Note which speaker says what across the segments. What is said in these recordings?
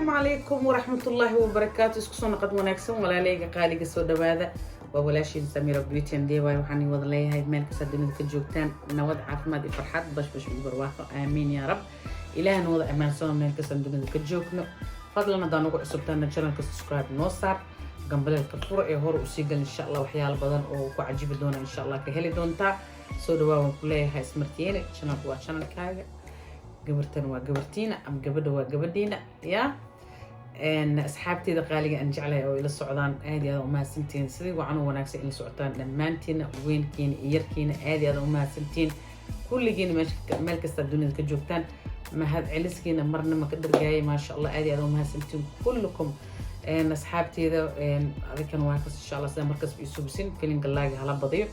Speaker 1: Asalaamu calaykum waraxmatullaahi wabarakaatu. Isku soo noqod wanaagsan, walaaleyga qaaliga, soo dhawaada. Waa walaashiin Samira Beauty and DIY. Waxaan wada leeyahay, meel kasta dunida ka joogtaan, nabad, caafimaad iyo farxad, bashbash iyo barwaaqo. Aamiin yaa rab. Ilaahna wada ammaansano meel kasta dunida ka joogno. Fadlan, haddaan ugu cusubtaana channelka, subscribe noo saar, gambaleelka fura ee hore usii gal. Insha Allah waxyaalo badan oo ku cajibi doona insha Allah ka heli doontaa. Soo dhawaa waan ku leeyahay, ismartiyeene. Channelku waa channelkaaga, gabartan waa gabartiina ama gabadha waa gabadhiina. Ya asxaabteeda qaaliga aan jeclahay oo ila socdaan, aad iyo aad umahadsantihiin. Sidii wacan u wanaagsan ila socotaan dhammaantiina, weynkiina iyo yarkiina, aad iyo aad umahadsantihiin kulligiina. Meesha meel kasta dunida ka joogtaan, mahad celiskiina marna ma ka dhargaayay. Maasha Allah, aad iyo aad umahadsantihiin kullukum. Asxaabteeda adikan waa kas insha Allah sida markas isubisin filinka like hala badiyo,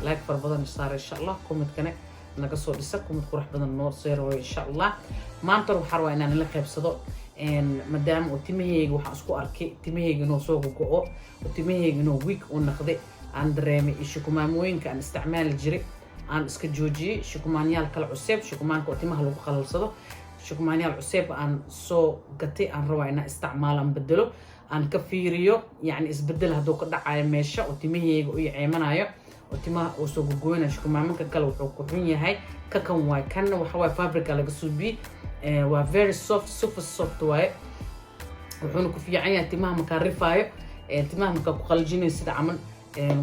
Speaker 1: like fara badan saara insha Allah. Commentkana naga soo dhisa, comment qurux badan noo seerooyo insha Allah. Maanta waxaa rabaa inaan ila qaybsado, maadaama oo timahayga waxaan isku arkay timahayga inuu soo gogo-o oo timahayga inuu weak u naqday aan dareemay, iyo shukumaamooyinka aan isticmaali jiray aan iska joojiyey, shukumaanyaal kale cuseeb, shukumaanka oo timaha lagu qalalsado, shukumaanyaal cuseeb aan soo gatay aan rabaa inaan isticmaalo, aan bedelo, aan ka fiiriyo yacni isbedel hadduu ka dhacayo meesha oo timahayga u yaceemanayo oo timaha uu soo gogoynayo. Shukumaamanka kale wuxuu ku xun yahay kakan waay, kanna waxa waay fabrica laga suubiyey, waa very soft, super soft waaye. Wuxuuna ku fiican yahay timaha markaa rifaayo, timaha markaa ku qaljinayo sida camal,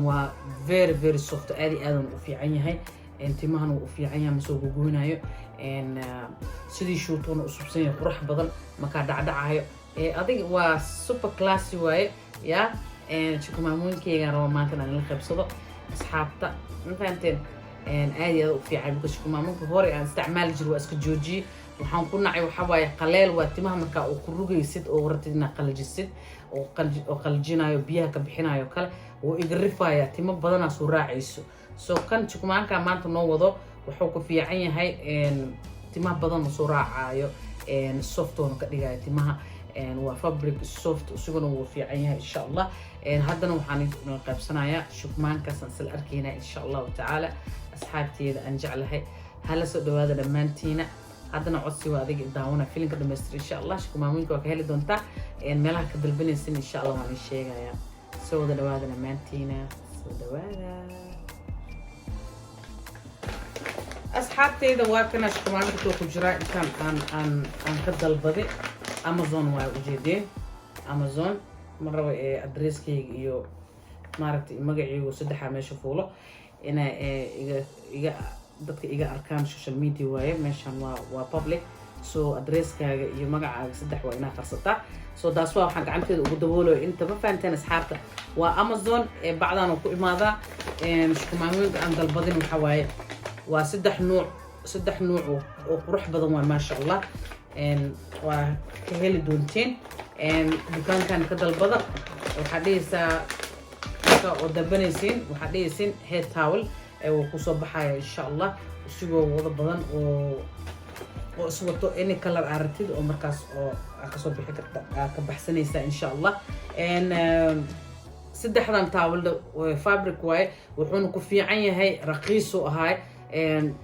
Speaker 1: waa very very soft, aad iyo aadan u fiican yahay. Timahana wuu u fiican yahay, masoo gogoynayo, sidii shuutuuna u subsan yahay, qurux badan markaa dhacdhacayo. Adiga waa super classy waaye. Ya shukumaamooyinkeygaan raba maanta inaan ila qaybsado asxaabta, ma fahanteen? Aad iyo aad u fiican, because shukumaamanka hore aan isticmaali jir waa iska joojiyey. Waxaan ku nacay waxaa waaye qaleel waa timaha markaa oo ku rugaysid oo ratid inaad qalajisid oo qaljinayo, biyaha ka bixinayo kale, wuu iga rifaya, timo badanaa soo raacayso. So kan jukumaanka maanta noo wado wuxuu ku fiican yahay timaha badan ma soo raacayo, softoona ka dhigayo timaha, waa fabric soft, isaguna wuu fiican yahay insha Allah. Haddana waxaan qaybsanayaa shukmaankaasaan isla arkaynaa insha Allahu tacaala. Asxaabteeda aan jeclahay, hala soo dhawaada dhammaantiina. Haddana codsi waa adiga daawana filinka dhamaystir insha Allah. Shukumaamooyinka waa ka heli doontaa meelaha ka dalbanaysin insha Allah, waan idin sheegayaa. Soo wada dhawaada dhammaantiina, soo dhawaada asxaabteyda. Waa kana shukumaanka soo ku jiraa intaan aan ka dalbaday Amazon, waa ujeedeen Amazon. Ma rabo ee adresskayga iyo maaragtay magacaygu saddexaa meesha fuulo ina iga dadka iga arkaan. Social media waaye meeshan, waa public, so adresskaaga iyo magacaaga saddex waa inaa qarsataa. So taas waa waxaan gacanteeda ugu daboolayo inta. Ma fahanteen asxaabta? Waa Amazon ee bacdaan oo ku imaadaa. Shukumaamooyinka aan dalbadin waxaa waaye waa saddex nuuc, saddex nuuc oo qurux badan waa, maasha Allah. Waa ka heli doonteen dukaankan ka dalbada. Waxaad dhihaysaa marka oo dalbanaysiin, waxaad dhihaysiin hair towel, wuu kusoo baxaya insha Allah, isigoo wada badan oo iswato, any color aa rabtid oo markaas oo aa kasoo bixi karta, aa ka baxsanaysaa insha Allah. Saddexdan towelda fabric waaye, wuxuuna ku fiican yahay raqiisu ahaay.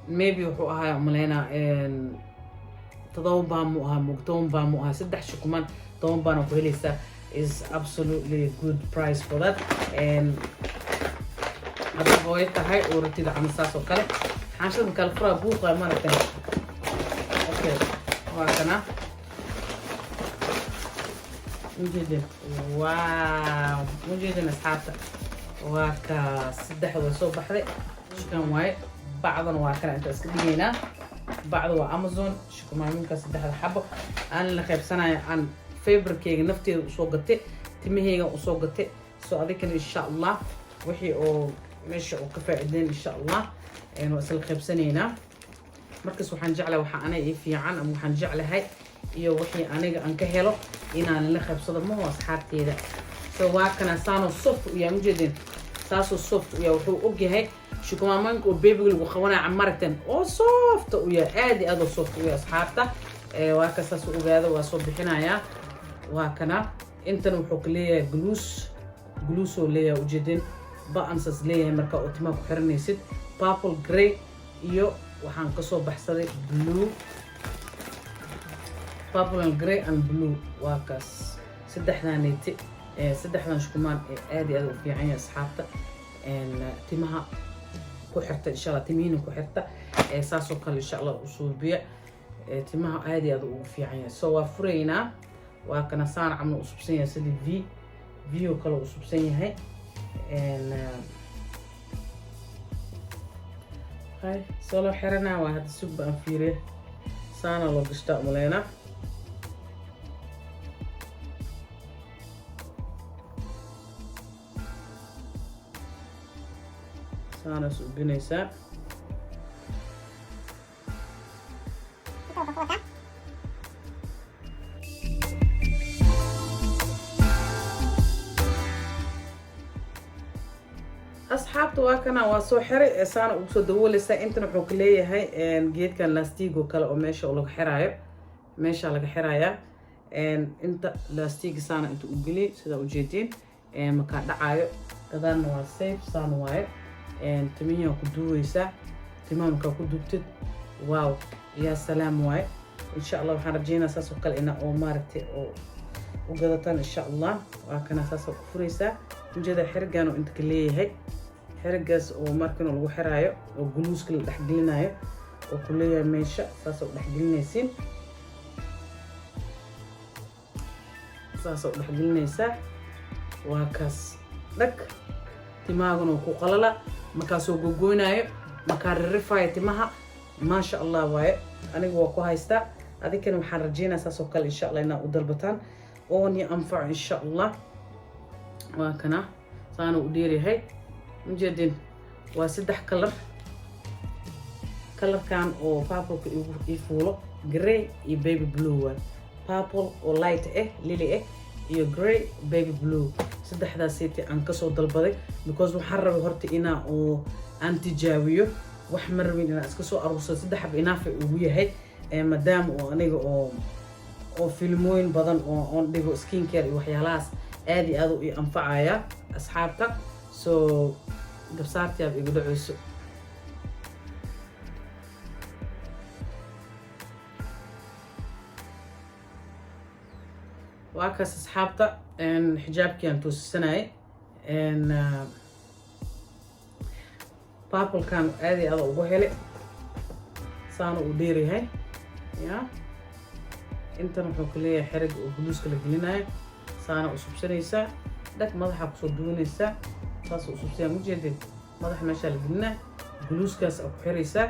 Speaker 1: Maybe wuxuu ahaa umaleynaa 7 baan mu ahaa, mug 10 baan mu ahaa. Saddex shukumaan 10 baana ku helaysaa, is absolutely good price for that. Hadda hooyo tahay oo ratida ama saas oo kale, xaanshada kala furaa buuqa maaragtay. Okay, waa kana, ujeedin? Wow, ujeedin asxaabta? Waa ka saddex way soo baxday, shukan waaye. Bacdan waa kana, inta iska dhigaynaa. Bacda waa Amazon. Shukumaaminka saddexda xabo aan la qaybsanayo, aan favorkeyga nafteeda usoo gatay, timaheyga usoo gatay. So adikana insha Allah wixii oo meesha oo ka faa'iideen insha Allah waa isla qaybsanaynaa. Markas waxaan jeclahay waxaa aniga ii fiican ama waxaan jeclahay iyo wixii aniga aan ka helo inaan la qaybsado maho asxaabteeda. So waa kana, saanoo soft u yahay, ujeedin? Saasoo soft u yahay. Wuxuu ogyahay shukumaamooyinka oo babyga lagu qabanayo camaragtan oo soft u yahay, aad iyo aad oo soft u yahay asxaabta. Waa ka saas u ogaada, waa soo bixinayaa. Waa kana, intan wuxuu ka leeyahay gluus, gluusoo leeyahay, ujeedin? Ba-ansas leeyahay marka oo timaha ku xiranaysid. Purple, grey iyo waxaan kasoo baxsaday blue. Purple and grey and blue, waa kaas saddexdaaneti. Saddexdan shukumaan ee aad iyo aad u fiican yahay, asxaabta. Timaha ku xirta, insha Allah, timihiina ku xirta, saasoo kale insha Allah u suubiya. Timaha aad iyo aad ugu fiican yahay. So waa furaynaa. Waa kana, saan camna u subsan yahay, sidii V V oo kale u subsan yahay. Hay, soo loo xiranaa waa hadda, sugba aan fiiriya. Saana loo gashtaa umaleynaa. Saana suubinaysaa.
Speaker 2: Inta wuxuu ku wataa.
Speaker 1: Asxaabta, waa kana, waa soo xiray. Saana ugu soo dabooleysaa. Intan wuxuu ka leeyahay geedkan laastigo kale oo meesha laga xiraayo, meesha laga xirayaa. Inta laastiga saana inta u geliyay, sidaa ujeediin, makaa dhacaayo. Gadaalna waa safe, saana waaye. Timihiyaa ku duuweysaa. Timaha markaa ku duubtid, wow, yaa salaam waaye. Insha Allah waxaan rajeynaa saas oo kale ina oo maaragtay oo u gadataan, insha Allah. Waa kana, saasoo ku fureysaa. Ujeeda xirigan oo inta ka leeyahay, xirigaas oo markan lagu xiraayo oo guluuska la dhexgelinayo oo ku leeyahay meesha, saasa u dhexgelinaysiin, saasa u dhexgelinaysaa. Waa kaas, dhag. Timahaaguna ku qalala, markaasoo gogoynaayo, markaa ririfaayo timaha. Maasha Allah waaye. Aniga waa ku haystaa, adinkana waxaan rajeynaa saas oo kale, insha Allah, inaad u dalbataan oo ni anfaco, insha Allah. Waa kana, saana u dheeryahay, ujeedin. Waa saddex color: colorkan oo purpleka ii fuulo, grey iyo baby blue waay. Purple oo light ah, lily ah, iyo grey, baby blue. Saddexdaas seti aan kasoo dalbaday because waxaan rabay horta inaa oo aan tijaabiyo. Wax ma rabin inaan iska soo aruursado. Saddex xab inaafa ugu yahay, maadaama oo aniga oo filmooyin badan oo oon dhigo skin care iyo waxyaalahaas, aad iyo aad u ii anfacaya, asxaabta. So gabsaartiyaab igu dhaceyso. Waa kaas, asxaabta, xijaabkii aan toosisanayay. Purplekan aad iyo aad ugu helay, saana uu dheeryahay. Ya, intan wuxuu ka leeyahay xeriga oo guluuska la gelinayo. Saana u subsanaysaa, dhag. Madaxa kusoo duwanaysaa, saas u subsanyaa, ujeedin. Madaxa meeshaa la gelinaa, guluuskaas aa ku xiraysaa.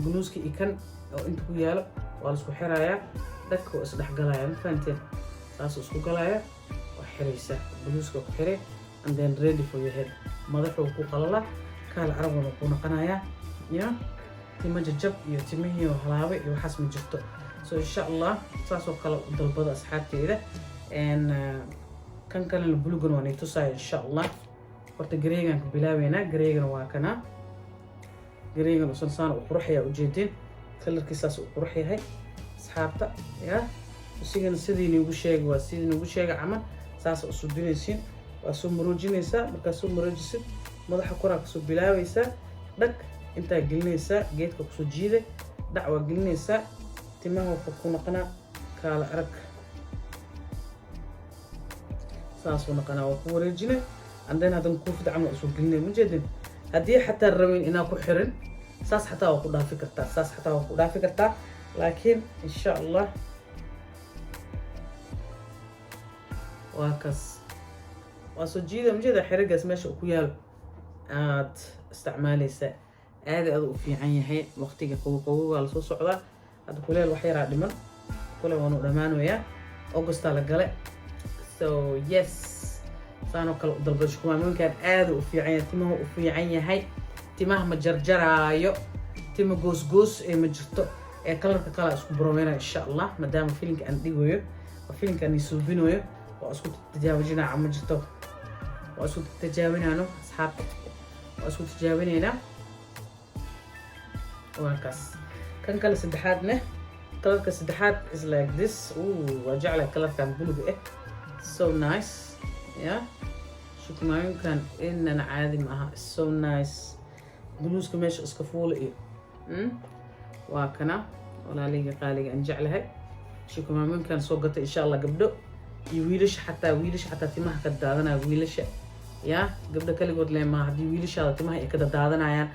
Speaker 1: Guluuska iyo kan oo inta ku yaalo waa la isku xirayaa, dhagka waa isdhexgalaya. Ma fahanteen? Saasuu isku galaya. Waa xiraysaa, guluuska ku xiray, and then ready for your head. Madaxuu ku qalalaa, kaal carabuna ku naqanayaa. Ya, tima jajab iyo timihii oo halaabay iyo waxaas ma jirto. So insha Allah saasoo kale u dalbada, asxaabteyda. Kan kalena bulugan waa nii tusaya, insha Allah. Horta greygan ka bilaabeynaa. Greygana waa kana. Greygan usan saana u qurxaya, ujeedin, colorkiisaas u qurux yahay, asxaabta. Ya, isigana sidii niigu sheegay, waa sidii niigu sheegay camal. Saasa usubinaysiin, waa soo maroojinaysaa. Markaa soo maroojisid, madaxa koraa kasoo bilaabaysaa, dhag. Intaa gelinaysaa, geedka kusoo jiiday, dhac, waa gelinaysaa. Timaha wuxuu ku noqonaa kaala arag, saasuu noqonaa. Waa ku wareejinay, and then haddana koofida camal usoo gelinay, majeedin. Haddii xataa rabin inaa ku xirin, saas xataa waa ku dhaafi kartaa, saas xataa waa ku dhaafi kartaa. Laakiin insha Allah waa kaas, waa soo jiida, majeeda. Xerigaas meesha uu ku yaalo aad isticmaaleysaa. Aad aad u fiican yahay. Waqtiga qabow qabowgaa lasoo socdaa hadda. Kuleel wax yaraa dhiman, kuleel waanu dhammaanayaa, Augustaa la gale. So yes, saanoo kale u dalbada. Shukumaamooyinkan aad u fiican yahay, timaha u fiican yahay. Timaha ma jarjaraayo, tima goosgoos ee ma jirto. Ee colorka kale isku bromeynaya, insha Allah, maadaama filinka aan dhigayo oo filinka aan isuubinayo, waa isku tijaabinaa. Ma jirto, waa isku tijaabinaano, asxaabta, waa isku tijaabinaynaa. Waa kaas. Kan kale saddexaadne, colorka saddexaad is like this. Ooh, waa jeclahay colorkan buluga eh, so nice. Yeah, shukumaayinkan inana caadi ma aha, so nice. Guluuska meesha iska fuula iyo waa kana, walaalayga qaaliga aan jeclahay. Shukumaamooyinkan soo gata, insha Allah, gabdho iyo wiilasha xataa, wiilasha xataa timaha ka daadanaya, wiilasha ya gabdho kaligood le maa. Haddii wiilashaada timaha ay ka dadaadanayaan,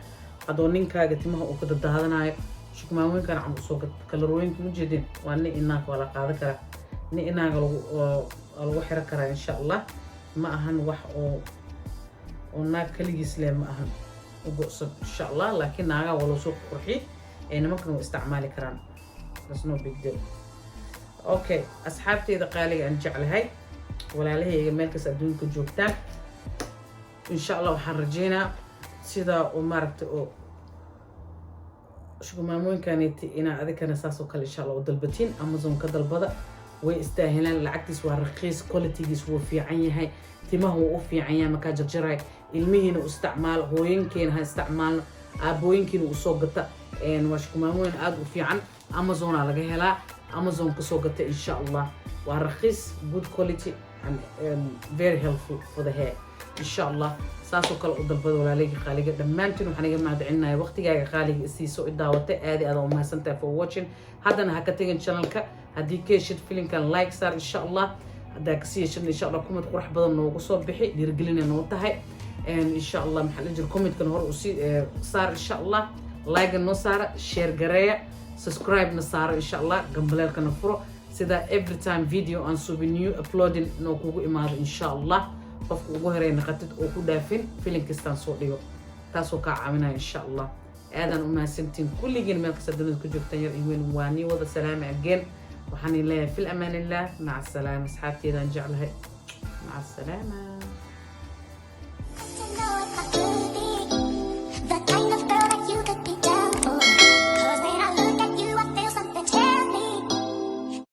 Speaker 1: haddoo ninkaaga timaha uu ka dadaadanayo, shukumaamooyinkan camal usoo gat. Kalarooyinka ma jeedin? Waa nin inaag waa la qaadan karaa, nin inaaga lagu xiro karaa, insha Allah. Ma ahan wax oo naag kaligiis leh, ma ahan u go-san, insha Allah, laakiin naagaha waa loo soo qurxiyey ee nimankan waa isticmaali karaan. That's no big deal. Okay, asxaabteyda qaaliga aan jeclahay, walaalahayga meel kasta adduunka joogtaan, insha Allah waxaan rajeynaa sidaa oo maaragta oo shukumaamooyinkaneti inaa adikana saas oo kale, insha Allah, u dalbatiin. Amazon ka dalbada, way istaahilaan. Lacagtiis waa raqiis, qualitygiis wuu fiican yahay, timaha wuu u fiican yahay markaa jarjaray. Ilmihiina u isticmaalo, hooyinkeena ha isticmaalno, aabooyinkiina usoo gata. Waa shukumaamooyin aada u fiican. Amazonaa laga helaa, Amazon kasoo gata, insha Allah. Waa raqiis, good quality and very helpful for the hair, insha Allah. Saasoo kale u dalbada, walaalayga qaaliga. Dhammaantiin waxaan iga mahadcelinaya waqtigaaga qaaliga isiiso i daawatay. Aad iyo aad u mahadsantahay for watching. Haddana ha ka tegin channelka. Haddii ka heshid filimkan, like saar, insha Allah. Haddaa kasii heshid, insha Allah, comment qurux badan noogu soo bixi, dhiirigelina noo tahay, insha Allah. Maxaa la jira, commentkan hore usii saar, insha Allah. Like noo saara, share gareeya, subscribe na saaro, insha Allah, gambaleelkana furo, sida every time video aan subi, new uploading noo kugu imaado, insha Allah, qofka ugu horeey naqatid oo ku dhaafin filin kastaan soo dhigo, taasoo kaa caawinaya, insha Allah. Aadaan u mahadsantiin kulligiin meel kasta dunida ku joogtaan, yar iyo weyn. Waa nii wada salaama again. Waxaan leeyahay fil amaan illah, maca asalaama, asxaabteedaan jeclahay, maca asalaama.
Speaker 2: To know.